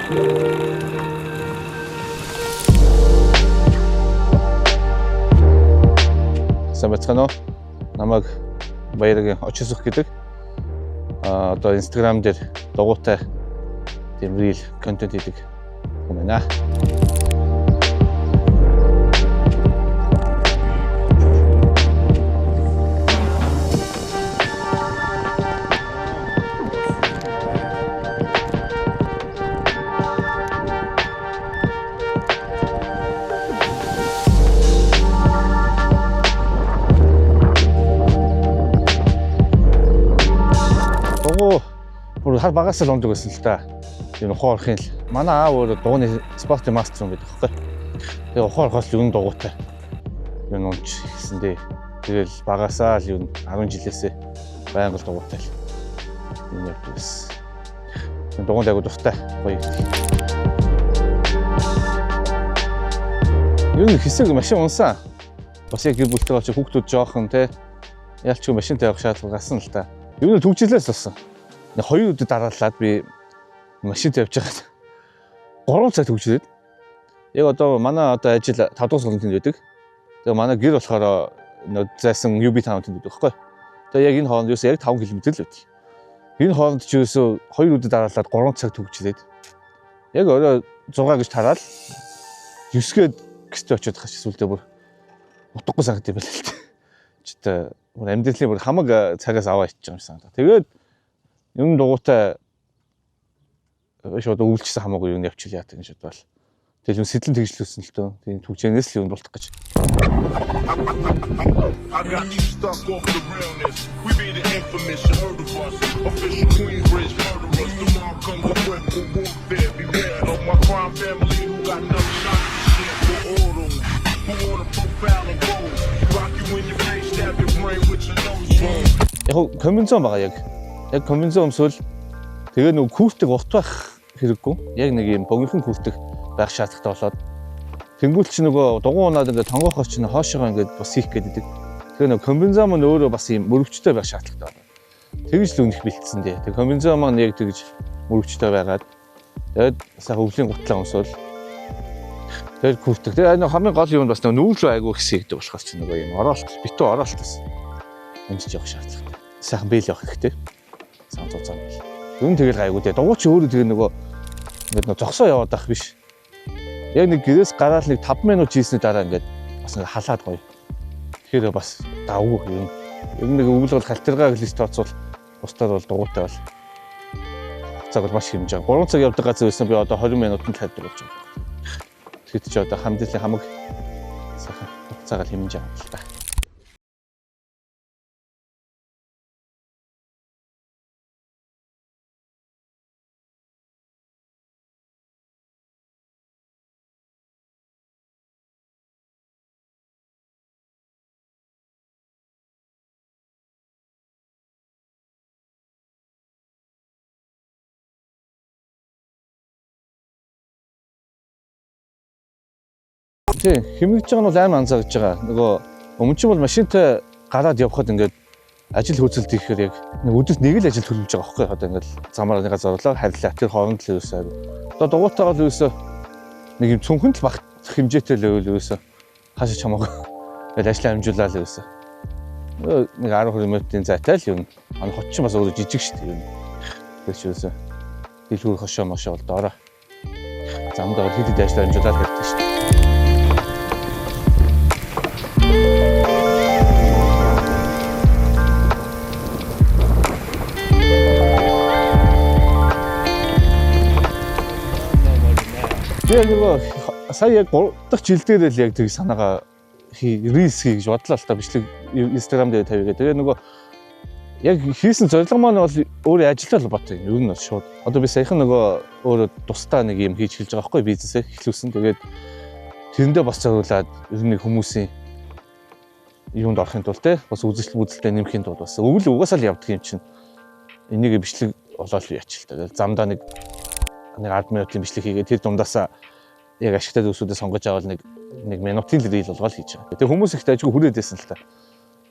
Сайн байцгаана уу? Намайг Баярагийн Очисох гэдэг. Одоо Instagram дээр дугуйтай тийм reel контент хийдэг хүн байна. Хар багаас л ундаг байсан л та. Тийм ухаан орохын л. Манай аав өөрөө дугуйны спортын мастер юм байдаг байхгүй. Тэгээ ухаан орохоос л юун дугуйтай. Юун унч гэсэн дээ. Тэгэл багасаа л юун 10 жилээсээ байнга л дугуйтай л юм явдаг байсан. Дугуйнд айгу дуртай. Гоё. Юун хэсэг машин унсан. Бас яг гэр бүлтэй болчих хүүхдүүд жоохон те. Ялчгүй машинтай явах шаардлага гарсан л та. Юун түгжлээс болсон. Хоёр өдөр дараалаад би машинтай явж байхад 3 цаг түгжрээд яг одоо манай одоо ажил 5 дугаар сургуулийн тэнд байдаг. Тэгээ манай гэр болохоор зайсан UB Town тэнд байдаг байхгүй. Тэгээ яг энэ хооронд юус яг 5 км л байдаг. Энэ хооронд ч юусоо хоёр өдөр дараалаад 3 цаг түгжрээд яг орой 6 гэж тараал 9-гээ гэртээ очиод хаш сүлдээ бүр утгагүй санагдсан юм байна л та. Читээ бүр амьдралын бүр хамаг цагаас аваа ичж байгаа юм санагдаа. Тэгээд юм дугуйтай шууд өвлөжсөн хамаагүй юм явчихлаа яадаг гэж бодвол. Тэгэл юм сэтлэн тэгжлүүлсэн л дөө. Тийм түгжээнээс л юм болтох гэж. Яг комбинзон байгаа яг. Яг комбинзон өмсвөл тэгээ нөгөө куртик урт байх хэрэггүй. Яг нэг юм богинохон куртик байх шаардлагатай болоод тэнгуул чи нөгөө дугуй унаад ингээд тонгоохоор чинь хоошоогоо ингээд бас хийх гээд идэг. Тэгээ нөгөө комбинзон маань өөрөө бас юм мөрөвчтэй байх шаардлагатай байна. Тэгж л үнэх бэлтсэн дээ. Тэгээ комбинзон маань яг тэгж мөрөвчтэй байгаад тэгээд сайхан өвлийн гутлаа өмсвөл тэгээд куртик. Тэгээ энэ хамгийн гол юм бас нөгөө нүүр рүү айгүй их сэгдэг болохоор чи нөгөө юм ороолт битүү ороолт бас өмсөж явах шаардлагатай. Сайхан бэл явах хэрэгтэй. Зам зам бэл. Юун тэгэл гайгүй дээ. Дугуй чи өөрөө тэгээ нөгөө ингээд нөгөө зогсоо яваад байх биш. Яг нэг гэрээс гараал нэг 5 минут хийсний дараа ингээд бас ингээд халаад гоё. Тэгэхээр бас давгүй юм. Ер нь нэг өвөл бол халтиргаа гэлж тооцвол бусдаар бол дугуйтай бол цаг бол маш хэмжээ. 3 цаг явдаг газар байсан би одоо 20 минутанд тавьдаг болж байгаа. Тэгэхэд чи одоо хамдлын хамаг сайхан хугацаагаар хэмжиж байгаа л та. Тийм, хэмнэж байгаа нь бол амар анзаарч байгаа. Нөгөө өмнө чинь бол машинтай гараад явхад ингээд ажил хөөцөлт хийхээр яг нэг өдөрт нэг л ажил төлөвлөж байгаа байхгүй. Одоо ингээд замаар нэг газар орлоо, харилаа. Тэр хооронд л ерөөсөө. Одоо дугуйтайгаа бол ерөөсөө нэг юм цүнхэнд л багт хэмжээтэй л байвал ерөөсөө хаашаа чамаагүй. Тэгэл ажлаа амжуулаа л ерөөсөө. Нэг 10 20 минутын зайтай л юм. Ан хот чинь бас өөрөө жижиг шүү дээ юм. Тэр чинь ерөөсөө дэлгүүр хошоо мошоо бол доороо. Замд бол хэд хэд ажлаа амжуулаад хэрэгтэй шүү дээ. Би яг нөгөө сая яг 3 дахь жил дээр л яг тэг санаагаа рилс хий гэж бодлоо л та бичлэг Instagram дээр тавигээ. Тэгээ нөгөө яг хийсэн зорилго маань бол өөрөө ажилтаа л бот юм. Ер нь бол шууд. Одоо би саяхан нөгөө өөрөө тусдаа нэг юм хийж эхэлж байгаа байхгүй бизнесээ эхлүүлсэн. Тэгээд тэрэндээ бас зориулаад ер нь хүмүүсийн юунд орохын тулд те бас үзэл үзэлтэй нэмэхийн тулд бас өвөл угаасаа л явдаг юм чинь энийг бичлэг болоод яачих л та. Тэгэл замдаа нэг 10 минутын бичлэг хийгээд тэр дундаасаа яг ашигтай зүйлсүүдээ сонгож аваад нэг минутын л рил болгоод хийж байгаа. Тэгээ хүмүүс их дайжгүй хүрээд байсан л та.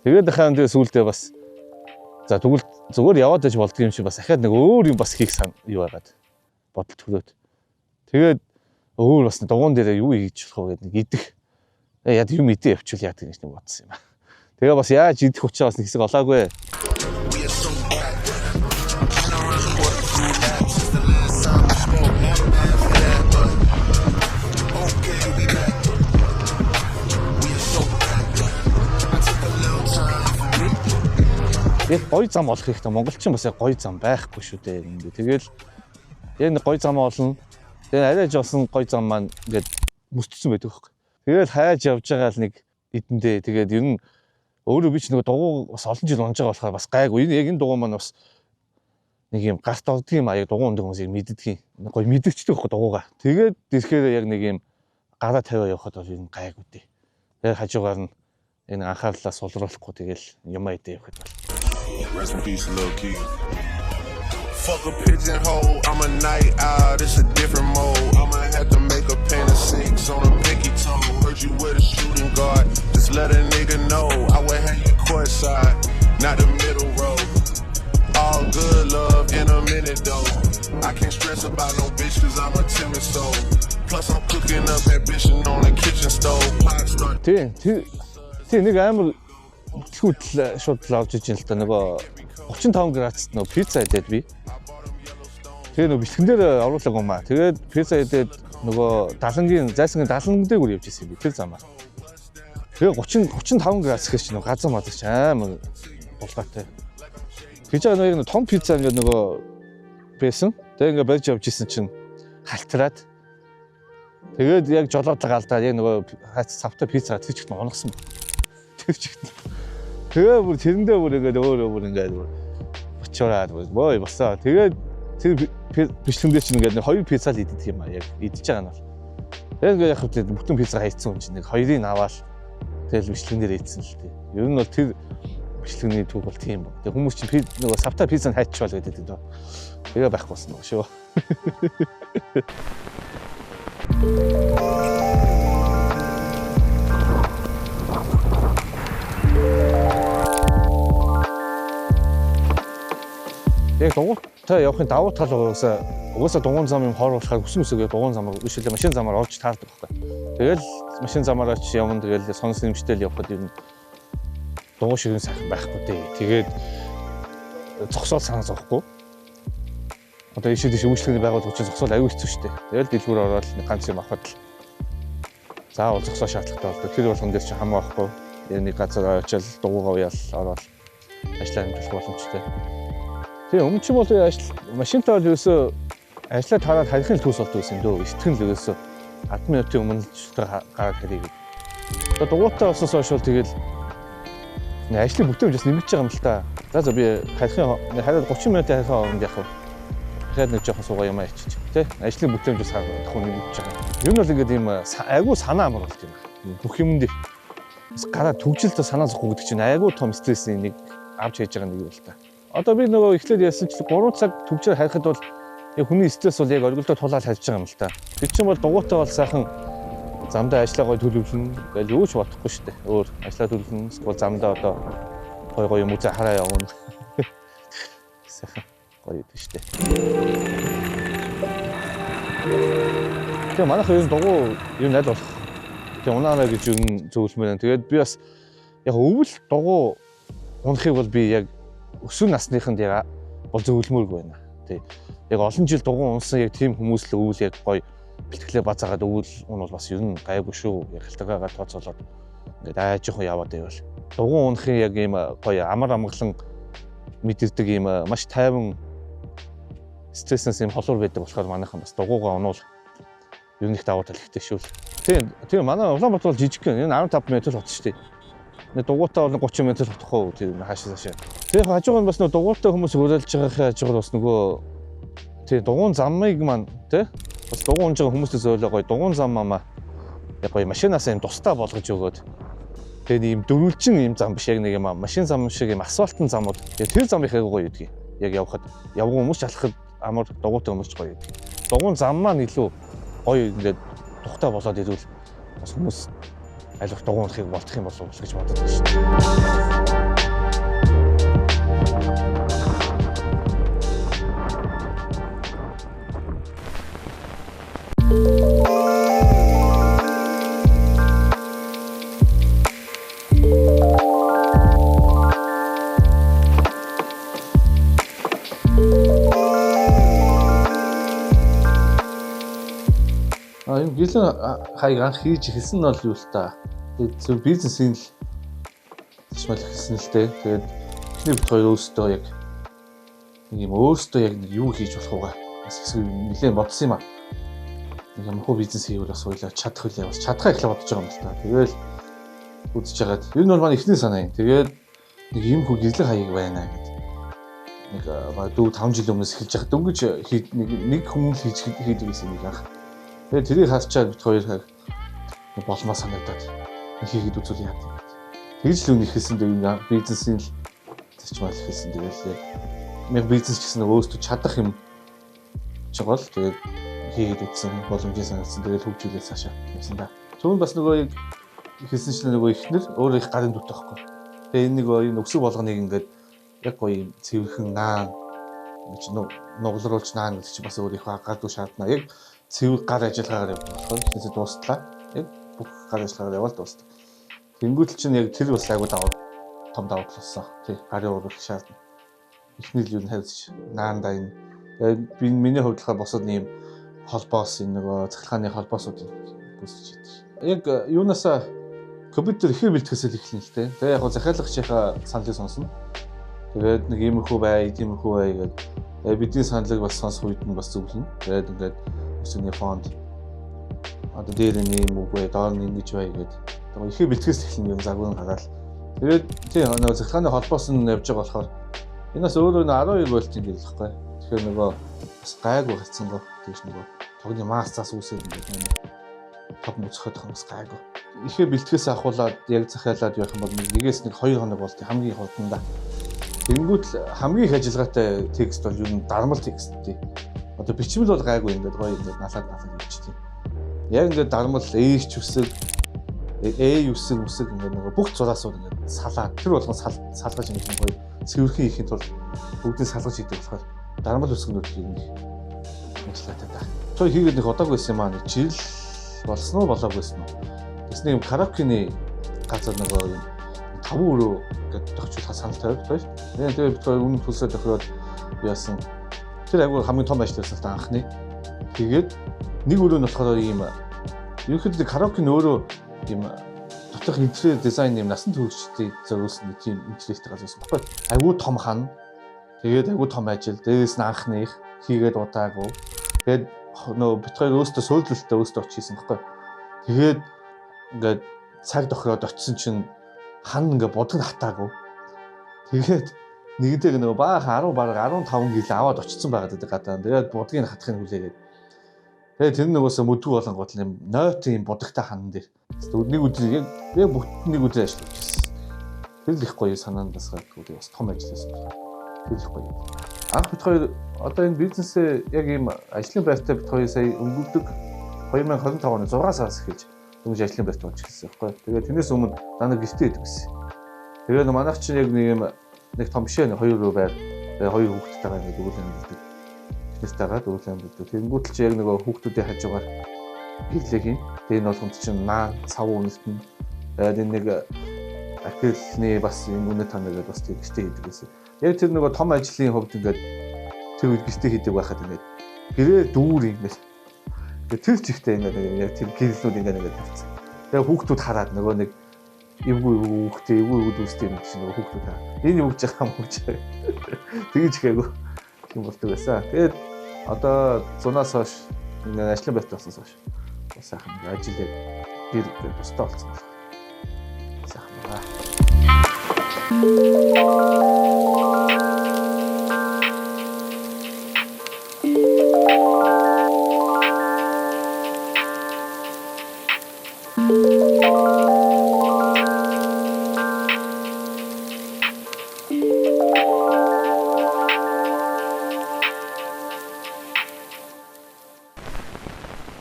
Тэгээд ахаа тэгээ сүүлдээ бас за тэгвэл зүгээр яваад байж болдго юм шиг бас ахаад нэг өөр юм бас хийх сан юу байгаад бодолт хүрээд. Тэгээд өөр бас дугуун дээр юу хийж болох вэ гэдэг нэг идэх. Яа юм идэ явчихвал яадаг гэж нэг бодсон юм. Тэгээ бас яаж идэх учраа бас нэг хэсэг олоогүй. We are so back. Been around the world a few laps since the last time we spoke. My bad for that, but okay, we back. We are so back. I took a little time for me. Яг гоё зам олох хэрэгтэй. Монголчин бас яг гоё зам байхгүй шүү дээ. Ингээ тэгэл яг нэг гоё зам олно. Тэгээ арай жоосон гоё зам маань ингээд мөсдсөн байдаг байхгүй. Тэгэл хайж явж байгаа л нэг эдэндээ тэгээд ер нь өөрөө би ч нэг дугуй бас олон жил унж байгаа болохоор бас гайгүй. Энэ яг энэ дугуй маань бас нэг юм гарт ордог юм а яг дугуй ундаг хүмүүсийг мэддэг юм. Гоё мэдэгчдэг байхгүй дугуйгаа. Тэгээд ирэхээр яг нэг юм гараа тавиа явхад бол ер нь гайгүй дээ. Тэгээд хажуугаар нь энэ анхаарлаа сулруулахгүй тэгэл юм аа идэ явхад бол. Rest in peace, Lil Key. Fuck a pigeonhole, I'm a night owl, it's a different mode. I'ma have to make a pair of six on a pinky toe. Heard you with a shooting guard, just let a nigga know. I would have you courtside, not the middle row. All good love in a minute though. I can't stress about no bitch cause I'm a timid soul. Plus I'm cooking up ambition on the kitchen stove. Pot start Тий, тий нэг амар бүтлгүүтэл шууд л авч ижин л та нөгөө 35 градусд нөгөө пицца идээд би. Тэгээ нөгөө бэлтгэн дээр оруулаагүй юм аа. Тэгээд пицца идээд нөгөө далангийн зайсангийн даланг дээр үр явж исэн юм би тэр замаар. Тэгээ 30 35 градус гэхэр чи нөгөө газар мазар чи амар булгаатай. Тэгж байгаа нөгөө том пицца ингээд нөгөө байсан. Тэгээ ингээд барьж явж исэн чинь халтраад. Тэгээд яг жолоодлого алдаад яг нөгөө хайц цавтай пицца тэр чигт унагсан. Тэр чигт. Тэгээ бүр тэрэндээ бүр ингээд өөрөө бүр ингээд бүр бочораад бой босоо. Тэгээд тэр бичлэгэн дээр чинь ингээд нэг хоёр пицца л иддэг юм а яг идэж байгаа нь бол. Тэгээд ингээд яг хөтэ бүтэн пицца хайцсан хүн чинь нэг хоёрыг аваад тэгэл бичлэгэн дээр идсэн л дээ. Ер нь бол тэр бичлэгний түүх бол тийм баг. Тэгээ хүмүүс чинь нөгөө савтай пиццаг хайчвал гэдэг дөө. Тэгээ байхгүй болсон нөгөө шүү. Яг дугуйтай явахын давуу тал угаасаа дугуйн зам юм хор болохоор хүсэн үсэгээ дугуйн замаар биш л машин замаар орж таардаг байхгүй. Тэгэл машин замаар очиж явна, тэгэл сонс нэмжтэй л явхад ер нь дугуй шиг нь сайхан байхгүй дээ. Тэгээд зогсоол санаа зовхгүй. Одоо ийшээ тийш үйлчлэгээний байгууллага чинь зогсоол аюу хэцүү шүү дээ. Тэгэл дэлгүүр ороод нэг ганц юм авахад л заавал зогсоо шаардлагатай болдог. Тэр болгон дээр чинь хамаа байхгүй. Яг нэг газар очиад дугуйгаа уяал ороод ажлаа амжуулах боломжтой. Тэгээ өмнө чинь бол ажил машинтай бол ерөөсөө ажлаа тараад харихын л төс болдог гэсэн юм дөө. Итгэн л ерөөсөө 10 минутын өмнө л гараад харъя гэдэг. Одоо дугуйтай болсноос хойш бол тэгэл ажлын бүтээмж бас нэмэгдэж байгаа юм л та. За би харихын хараад 30 минутын харихын хооронд яг дахиад нэг жоохон суугаа юм ачиж тий. Ажлын бүтээмж бас харах нэмэгдэж байгаа. Ер нь бол ингээд ийм айгүй санаа амар болт юм. Бүх юм дээр бас гараа төгжилтө санаа зовхгүй гэдэг чинь айгүй том стрессийн нэг авч хийж байгаа нэг юм л та. Одоо би нөгөө эхлээд ярьсан чинь 3 цаг төгжээр харихад бол яг хүний стресс бол яг оргилдоо тулаал харж байгаа юм л та. Тэр чинь бол дугуйтай бол сайхан замдаа ажлаа гой төлөвлөнө гэж юу ч бодохгүй шүү дээ. Өөр ажлаа төлөвлөнө, эсвэл замдаа одоо гой гой юм үзээ хараа явна. Сайхан гоё юм шүү дээ. Тэгээ манайх ер нь дугуй ер нь аль болох тэгээ унаана гэж ер нь зөвлөмөр байна. Тэгээд би бас яг өвөл дугуй унахыг бол би яг өсвөр насныханд яг бол зөвлөмөргүй байна. Тэг. Яг олон жил дугуй унсан яг тийм хүмүүс л өвөл яг гоё бэлтгэлээ базаагаад өвөл ун бол бас ер нь гайгүй шүү. Яг халтагаагаа тооцоолоод ингээд аажихан яваад байвал. Дугуй унахын яг ийм гоё амар амгалан мэдэрдэг ийм маш тайван стрессээс ийм холуур байдаг болохоор манайхан бас дугуйгаа унуул ер нь их давуу тал ихтэй шүү. Тийм, тийм манай Улаанбаатар бол жижиг гэн. Энэ 15 метр хот шүү дээ. Нэг дугуйтай бол 30 метр хотох уу тийм хаашаа цаашаа. Тэгээ хажуугаар нь бас нөгөө дугуйтай хүмүүс уриалж байгаахын хажуугаар бас нөгөө тийм дугуйн замыг маань тий бас дугуй унж байгаа хүмүүсээс ойлоо гоё дугуйн зам маа яг гоё машинаас юм тусдаа болгож өгөөд тэгээ ийм дөрвөлжин ийм зам биш яг нэг юм машин зам шиг ийм асфальтын замууд тэр зам их гоё гэдгийг яг явхад явган хүмүүс ч алхахад амар дугуйтай хүмүүс ч гоё гэдгийг. Дугуйн зам маань илүү гоё ингээд тухтай болоод ирвэл бас хүмүүс аль их дугуй унахыг болтох юм болов уу гэж бодод байна шүү дээ. Энэ гэрлэн хаяг анх хийж эхэлсэн нь бол юу л та. Тэгээд зөв бизнесийн л зарчмал эхэлсэн л дээ. Тэгээд эхний бит хоёр өөрсдөө яг нэг юм өөрсдөө яг нэг юу хийж болох угаа бас хэсэг нэлээд бодсон юм аа. Нэг ямар хөө бизнес хийвэл бас ойлаа чадах үлээ бас чадхаа эхлээ бодож байгаа юм л та. Тэгээл үзэж хагаад ер нь бол манай эхний санаа юм. Тэгээд нэг юм хөө гэрлэн хаяг байна гэдэг. Нэг 4 5 жил өмнөөс эхэлж байгаа. Дөнгөж нэг хүн л хийж хийдэг гэсэн нэг анх. Тэгээд тэрийг харчаад бит хоёр болмоо санагдаад хийгээд үзүүл яа гэдэг. Тэгж л үн эхэлсэн дээ бизнесийн л зарчмал эхэлсэн. Тэгэл яг бизнес ч гэсэн өөртөө чадах юм чигол тэгээд хийгээд үзсэн боломжийн санагдсан. Тэгээд хөгжүүлээд цаашаа явсан да. Түүн бас нөгөө яг хэлсэн чинь нөгөө ихнэр өөрөө их гарын дүүтэй байхгүй. Тэгээ энэ нөгөө энэ өксөг болгоныг ингээд яг гоё юм цэвэрхэн наан гэж нугларуулж наан гэдэг чинь бас өөр их гар дүү шаардна. Яг цэвэр гар ажиллагаагаар явдаг болохоор эхнээсээ дуустлаа. Яг бүх гар ажиллагаагаар явбал дуустдаг. Тэнгүүтэл чинь яг тэр бас айгуу даваа том даваа болсон. Тий, гарын урал шаардна. Эхний л юу хариуцж наандаа энэ. Тэгээд би миний хувьд болохоор бусад нэм холбоос энэ нөгөө цахилгааны холбоосуудыг гүйцэтгэж идэг. Яг юунаасаа компьютер ихээр бэлтгэсэл эхэлнэ л дээ. Тэгээ яг захиалагчийнхаа саналыг сонсно. Тэгээд нэг иймэрхүү бай, тиймэрхүү бай гэдэг. Тэгээд бидний саналыг бас сонсох үед нь бас зөвлөнө. Тэгээд ингээд өсөний фонд одоо дээр нь юм үг бай, доор нь ингэж бай гэдэг. Тэгээ ихээр бэлтгэс эхэлнэ юм загвар нь гараад. Тэгээд тий нөгөө цахилгааны холбоос нь явж байгаа болохоор энэ бас өөрөө 12 вольтын гэрэл байхгүй. Тэгэхээр нөгөө бас гайгүй хацсангүй. Тэгэж нөгөө тогны масс цаас үүсээд ингээд нэг топ мөцөхөд бас гайгүй. Ихээр бэлтгэс авахуулаад яг захиалаад явах юм бол нэгээс нэг 2 хоног болт хамгийн хурдандаа. Тэнгүүт л хамгийн их ажиллагаатай текст бол юу н дармал текст тий. Одоо бичмэл бол гайгүй ингээд гоё ингээд налаад налаад явчихтий. Яг ингээд дармал H үсэг, A үсэг үсэг ингээд нөгөө бүх зураасууд ингээд салаад тэр болгон салгаж ингээд гоё цэвэрхэн хийхин тулд бүгдийг салгаж хийдэг болохоор дармал үсгнүүд юм их ажиллагаатай да. Цоо хийгээд нэг удаагүй байсан юм аа нэг жил болсон уу болоогүй байсан уу. Тэгсэн юм караокены газар нөгөө юм 5 өрөө гэдэг тохиолдол санал тавьд хоёр. Тэгээд бид хоёр өмнө төлсөө тохироод яасан. Тэр айгүй хамгийн том ажил байсан л та анхны. Тэгээд нэг өрөө нь болохоор ийм ерөнхийдөө караоке нь өөрөө ийм доторх интерьер дизайн ийм насан туршидыг зориулсан нэг тийм интерьертэй газар байсан баггүй. Айгүй том хан. Тэгээд айгүй том ажил. Дээрээс нь анхных хийгээд удаагүй. Тэгээд нөгөө бит хоёр өөрсдөө суурлалтай өөрсдөө очиж хийсэн баггүй. Тэгээд ингээд цаг тохироод очисон чинь хан ингээ будаг хатаагүй. Тэгээд нэгэнтэйг нөгөө баахан 10 бараг 15 гил аваад очсон байгаад байдаг гадаа. Тэгээд будгийг хатахыг хүлээгээд. Тэгээд тэр нөгөөсөө мүдгүү болонгууд юм нойтын юм будагтай ханан дээр. Нэг өдөр яг бүгд нэг өдөр ажиллаж байсан. Тэр л их гоё санаанд бас гайгүй бас том ажил байсан. Тэр их гоё. Анх бит хоёр одоо энэ бизнесээ яг ийм ажлын байртай бит хоёр сая өнгөрдөг 2025 оны 6 сараас эхэлж дөнгөж ажлын байрт болж эхэлсэн байхгүй. Тэгээд тэрнээс өмнө дандаа гэртээ идэг гэсэн. Тэгээд манайх чинь яг нэг юм нэг том бишээ нэг хоёр руу байр тэгээд хоёр хүүхэдтэйгээ ингээд өвөл амьддаг. Эхнэртэйгээ өвөл амьддаг. Тэнгүүтэл чи яг нөгөө хүүхдүүдийн хажуугаар гэрлээ хийн. Тэгээд энэ болгонд чинь наан цав үнэлтэн. Тэгээд энэ нэг акрилны бас юм үнэ тань гэдэг бас тийм гэртээ хийдэг гэсэн. Яг тэр нөгөө том ажлын хувьд ингээд тэр үед гэртээ хийдэг байхад ингээд гэрээ дүүр ингээд тэр чигтээ ингээд яг тэр гэрлүүд ингээд ингээд тавьчихсан. Тэгээ хүүхдүүд хараад нөгөө нэг эвгүй эвгүй хүүхдээ эвгүй эвгүй дүүстэй юм чинь нөгөө хүүхдүүд хараад энэ юу гэж байгаа юм гэж тэгэж ихээгүү юм болдог байсан. Тэгээд одоо зунаас хойш ингээд ажлын байрт болсноос хойш бас сайхан ажил яг гэр ингээд тустай болсон болох. Сайхан байгаа.